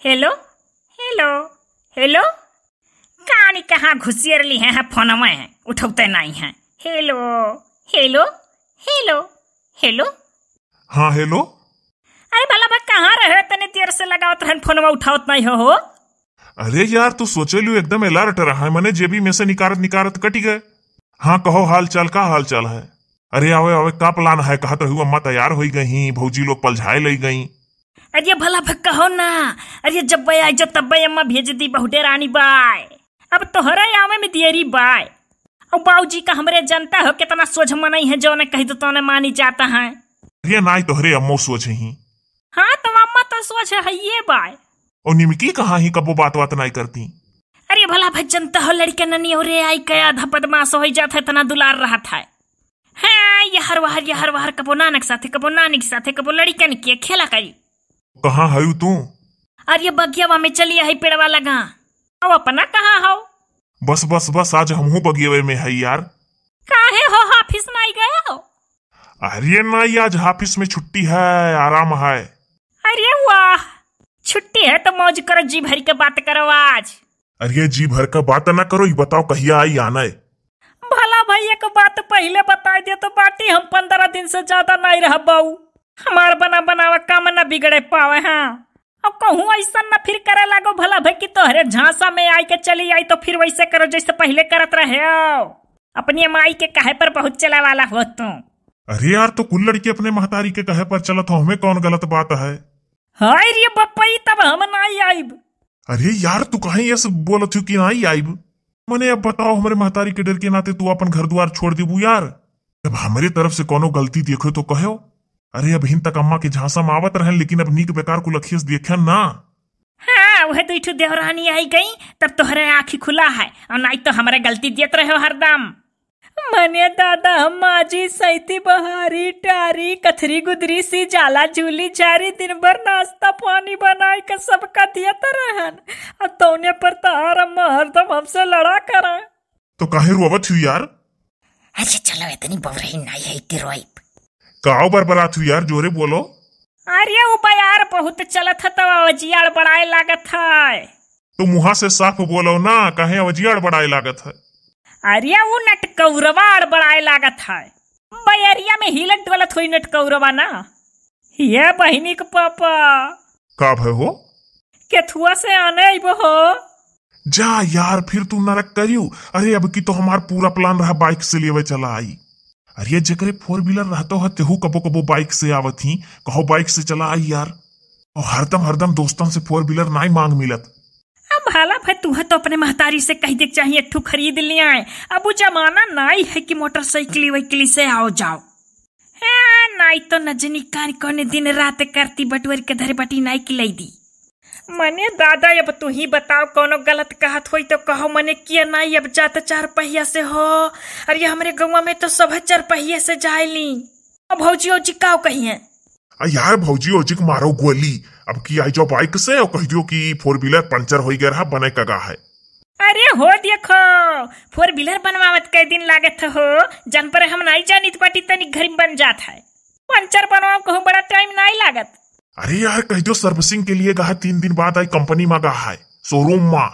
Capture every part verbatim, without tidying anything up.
हेलो, हेलो, हेलो। कानी कहाँ घुसियर ली हैं, हैं फोनवा हैं, उठौते नाई हैं। हेलो, हेलो, हेलो, हेलो। हाँ, हेलो। अरे भला बा, कहाँ रहे? तने देर से लगावत रहन, फोनवा उठावत नाई हो, हो। अरे यार, तू सोचे लू एकदम alert रहा है, मने जेबी में से निकारत निकारत कटी गए। हाँ, कहो हाल चाल, का हाल चाल है? अरे आवे आवे, का plan है? कहत रहू अम्मा तैयार होई गई, भौजी लोग पलझाए लई गई। अरे भला भ-, कहो ना, अरे जब बे आई जो तब बे अम्मा भेज दी, बहु डेरानी बाय। अब तोहरे आवे में देरी बाय। और बाबूजी का हमरे जनता हो कितना सोझ मनई है, जौने कही तो तौने मानी जाता है। अरे नाई तोहरे अम्मो सोझ ही। हाँ तो अम्मा तो सोझ है ये बाय। और निमकी कहाँ ही, कबो बात बात नाई करती। अरे भला भाई जनता हो लड़के ननी और रे आई के आधा बदमाश हो जात है, इतना दुलार रहत है। हाँ, यहर वहर, यहर वहर, कबो नानक साथे, कबो नानी के साथे, कबो लड़िकन के खेला करी। कहाँ हयू तू? अरे बगियावा में चली आई पेड़वा लगा। अब अपना कहाँ हो? बस, बस, बस, आज हमहू बगियावे में है यार। काहे हो, ऑफिस नाई गए हो? अरे नाई, आज ऑफिस में छुट्टी है, आराम है। अरे वाह, छुट्टी है तो मौज करो, जी भर के बात करो आज। अरे जी भर का बात ना करो, ये बताओ कहिया आई आना है? भला भाई एक बात पहिले बताई दे तो बाटी, हम पंद्रह दिन से ज्यादा नाई रह बाऊ। हमार बना बनावा काम ना बिगड़े पावे, हाँ। अब कहूँ ऐसा ना फिर करे लागो भला भाई कि तोहरे झांसा में आई के चली आई तो फिर वैसे करो जैसे पहिले करत रहे हो। अपनी माई के कहे पर बहुत चले वाला हो तू। अरे यार, तो कुल लड़की अपने महतारी के कहे पर चलत हो, हमें कौन गलत बात है? हाय रे बप्पई, तब हम नाई आइब। अरे यार, तू काहे ये सब बोलत हो कि नाई आइब? मने अब बताओ, हमरे महतारी के डर के नाते तू अपन घर द्वार छोड़ देबू यार? जब हमरे तरफ से कोनो गलती देखो तो कहो। अरे अबहिन तक अम्मा के झांसा में आवत रहन, लेकिन अब नीक बेकार कुल अखियस देखन ना। हाँ, वह दुई ठो देवरानी आई गई, तब तोहरे आँखी खुला है, और नाई तो हमरे गलती देत रहे हो हरदम। मने दादा, हम माजी, सैती, बहारी, टारी, कथरी, गुदरी, सी, जाला, झूली, झारी, दिन भर नाश्ता पानी बनाए के सबका दियत रहन। आ तौने पर तहार अम्मा हरदम हमसे लड़ा करा। तो काहे रोवत हुई यार? अरे चलो, इतनी बौरही नाई है कि रोइब। काव बरबरात हुई यार, जोरे बोलो। अरे उ बयार बहुत चलत है, तो अवजियाड़ बड़ाए लागत है। तो मुहा से साफ बोलो ना, काहे अवजियाड़ बड़ाए लागत है? अरे उ नटकौरवा अड़बड़ाए लागत है। बयरिया में हिलत डोलत होई नटकौरवा ना। ये बहिनी के पापा। का भय हो? केथुआ से आने अइबो हो। जा यार, फिर तू नरक करियो। अरे अब की तो हमार पूरा plan रहा बाइक से लेवे चला आई। अरे जेकरे four wheeler रहतो है, तेहू कबो कबो बाइक से आवत ही, कहो बाइक से चला आई यार। और हरदम हरदम दोस्तन से four wheeler नाई मांग मिलत। अब भाला भाई, तुहे तो अपने महतारी से कह दे के चाहिए, एक ठो खरीद ले आए। अब वो जमाना नाई है कि मोटरसाइकिल वाइकिल से आओ जाओ। हाँ, नाई तो न जनी कान कौने दिन रात करती बटुअर के धरे बटी नाई की लई दी। मने दादा, अब तू ही बताओ, कौनो गलत कहत होई तो कहो, मने किया नाई अब जात चार पहिया से हो। अरे हमरे गौवा में तो सब चार पहिया से जाए ली। अब भौजी औजी काव कही है? आ यार, भौजी औजी के मारो गोली। अब की आई जाओ बाइक से और कह दियो कि four wheeler पंचर होई गया रहा, बने कगा है। अरे हो देखो, four wheeler बनवावत कै दिन लागत हो, जन पर हम नाई जानित बाटी तनी घर में बन जात है। पंचर बनवाओ कहूँ बड़ा टाइम नाई लागत। अरे यार, कह दियो servicing के लिए गा है, तीन दिन बाद आई कंपनी में गा है, showroom में।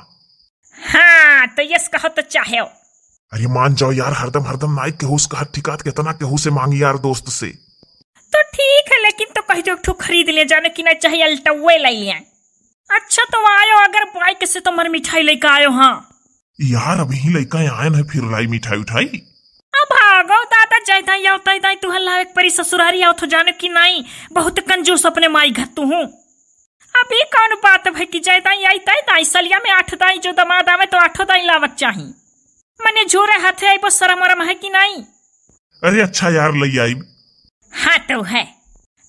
हाँ, तो यस कहो तो चाहे। अरे मान जाओ यार, हरदम हरदम नाई केहू से कहत ठिकात, कितना केहू से मांगी यार दोस्त से। तो ठीक है, लेकिन तो कह दियो एक ठो खरीद ले, जाने की ना चाहिए, अल्टोवे लाई ले। अच्छा तो आयो, अगर बाइक से तो मर मिठाई लेके आयो। हाँ यार, अभी लइका आयन है, फिर लाई मिठाई उठाई। अब भागो दादा, जाई दाई आओ, ताई दाई तुहर लावे के परी, ससुरारी आओ तो जाने की नाई, बहुत कंजूस अपने माई घर तू हूँ। अभी कौन बात भाई कि जाई दाई आई, ताई दाई सलिया में आठ दाई जो दमाद आवे तो आठों दाई लावक चाही। मने झोरे हाथे आइबो, शरम वरम है कि नाई? अरे अच्छा यार, लई आइब। हाँ तो है।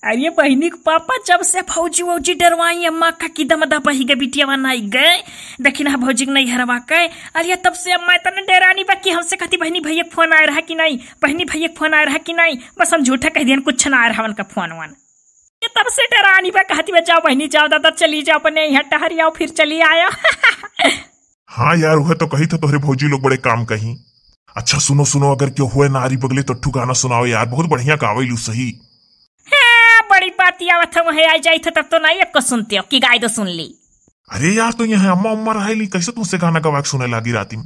अरे बहिनी के पापा, जब से भौजी वौजी डरवाई अम्मा का कि दमदा बही गे बिटियावा नाई गए, देखी ना भौजी के नैहरवा के। अरे तब से अम्मा इतना डेरानी बा कि हमसे कहती, "बहिनी भैया के फोन आए रहा कि नाई, बहिनी भैया के फोन आए रहा कि नाई?" बस हम झूठा कह दियन, कुछ ना आए रहा उनका फोन वोन। ये तब से डेरानी बा, कहती बा, "जाओ बहिनी जाओ, दादा चली जाओ, अपने यहाँ टहरी आओ, फिर चली आयो।" हाँ यार, उहे तो कही था तोहरे भौजी लोग बड़े काम कही। अच्छा सुनो सुनो, अगर क्यों हुए नारी बगले तो ठू गाना सुनाओ यार, बहुत बढ़िया गावे लू सही। हाँ, बड़ी बात आवत है, वह आ जाई थे तब तो नाई एको सुनते हो कि गाय दो सुन ली। अरे यार, तो यहाँ अम्मा उम्मा रहेली, कैसे तुमसे गाना गवा के सुने लागी राती में?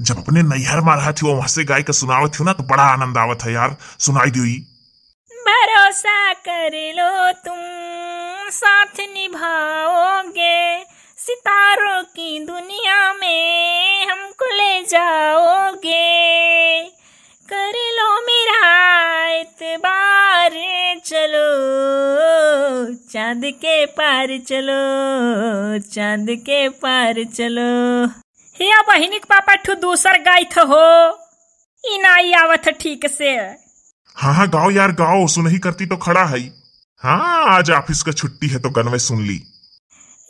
जब अपने नैहर में रहत हो, वहां से गाय के सुनावत हो ना, तो बड़ा आनंद आवत है यार। सुनाई दियो ई। भरोसा कर लो तुम, साथ निभाओगे, सितारों की दुनिया में हमको ले जाओगे। कर लो मेरा एतबार, चलो चांद के पार, चलो चांद के पार चलो। हे बहिनी के पापा, ठू दूसर गाइत हो, ई नाई आवत ह ठीक से। हाँ, हाँ, गाओ यार, गाओ, सुनही करती तो खड़ा है। हाँ, आज ऑफिस का छुट्टी है तो गनवे सुन ली।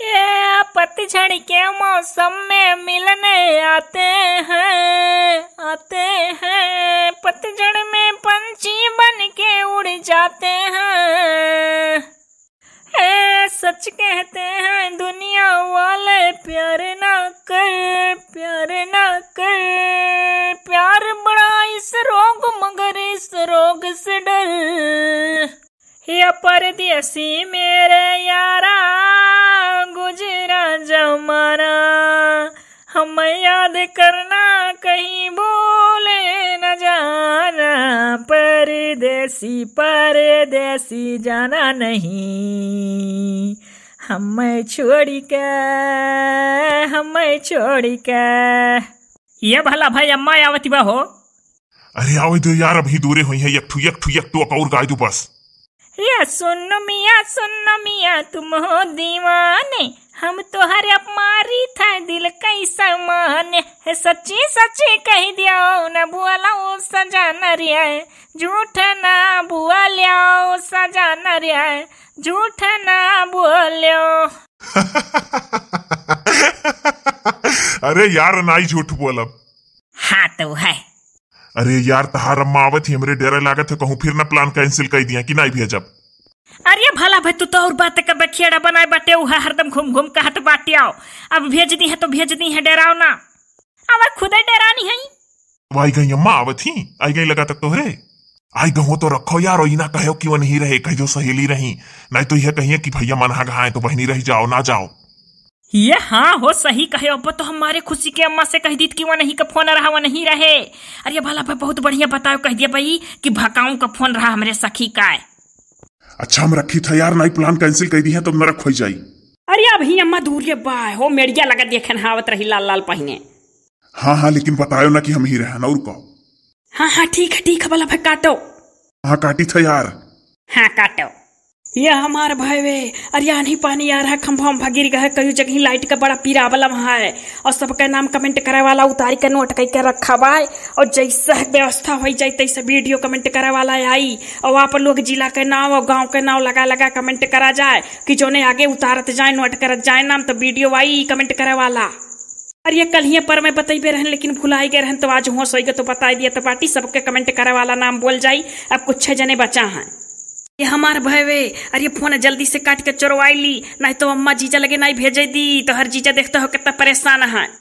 ये पतझड़ के मौसम में मिलने आते हैं, आते हैं, पतझड़ में पंछी बन के उड़ जाते हैं। ए, सच कहते हैं दुनिया वाले, प्यार ना कर, प्यार ना कर, प्यार बड़ा इस रोग, मगर इस रोग से डर। या परदेसी मेरे यारा, गुजरा जमाना, हमें याद करना, कहीं भूले न जाना। परदेसी, परदेसी जाना नहीं, हमें छोड़ के, हमें छोड़ के। ये भला भाई अम्मा आवती बा हो। अरे आवे दो यार, अभी दूरे होई है, एक ठू, एक ठू, एक ठू और गाय दो बस। या सुन मियाँ, सुन मियाँ, तुम हो दीवाने, हम तोहरे मारी था दिल कैसा माने। हे सच्ची सच्ची कही दियो, न बोलो सजाना रे, झूठ ना बोलो सजाना रे, झूठ ना बोलो। अरे यार, नाई झूठ बोलब। हाँ तो है। अरे यार, तहार अम्मा आवत ही, हमरे डेरा लागत है कहूँ फिर ना प्लान कैंसिल कर दिया कि नाई भेजब। अरे भला भाई, तू तो और बात का बखेड़ा बनाए बाटे, उहा हरदम घूम घूम कहत बाटे आओ। अब भेज दी है तो भेज दी है, डेराओ ना। अब खुदे डेरानी है। अब आई गई अम्मा, आवत ही, आई गई लगा तक तोहरे। आई गहो तो रखो यार, और ई ना कहो कि वो नहीं रहे, कहियो सहेली रही, नहीं तो यह कहिए कि भैया मन हा गहाए तो बहनी रह जाओ, ना जाओ। ये हाँ हो, सही कहे। अब तो हमारे खुशी के अम्मा से कह दीत कि वो नहीं का फोन रहा, वो नहीं रहे। अरे भला भाई, बहुत बढ़िया बताओ, कह दिया भाई कि भकाऊ का फोन रहा हमरे सखी का है। अच्छा, हम रखी था यार, नाई प्लान कैंसिल कर दी है तो नरक हो जाई। अरे अभी अम्मा दूर ये बा हो, मेड़िया लगा देखे न आवत रही लाल लाल पहिने। हाँ हाँ, लेकिन बतायो ना कि हम ही रहन और का। हाँ हाँ, ठीक है ठीक है, भला भाई काटो। हाँ काटी था यार। हाँ काटो। ये हमार भाई वे, अरे आन्ही पानी आ रहा, खंभा उंभा गिर गया है, कई जगह लाइट का बड़ा पीरा वाला वहाँ है। और सबके नाम कमेंट करे वाला उतारी के नोट करके रखा बाय। और जैसे व्यवस्था हो जाए तैसे वीडियो कमेंट करे वाला आई। और आप लोग जिला के नाम और गांव के नाम लगा लगा कमेंट करा जाए कि जोने आगे उतारत जाए, नोट करत जाए नाम, तो वीडियो आई कमेंट करे वाला। अरे ये कल ही पर मैं बतैबे रहन, लेकिन भुलाई गए रहन, तो आज होश होइगे तो बताई दिया तो बाटी, सबके कमेंट करे वाला नाम बोल जाई। अब कुछ जने बचा हैं। ये हमार भय वे, अरे फोन जल्दी से काट के चोरवाई ली, नहीं तो अम्मा जीजा लगे नहीं भेजे दी, तो हर जीजा देखते हो कितना परेशान है।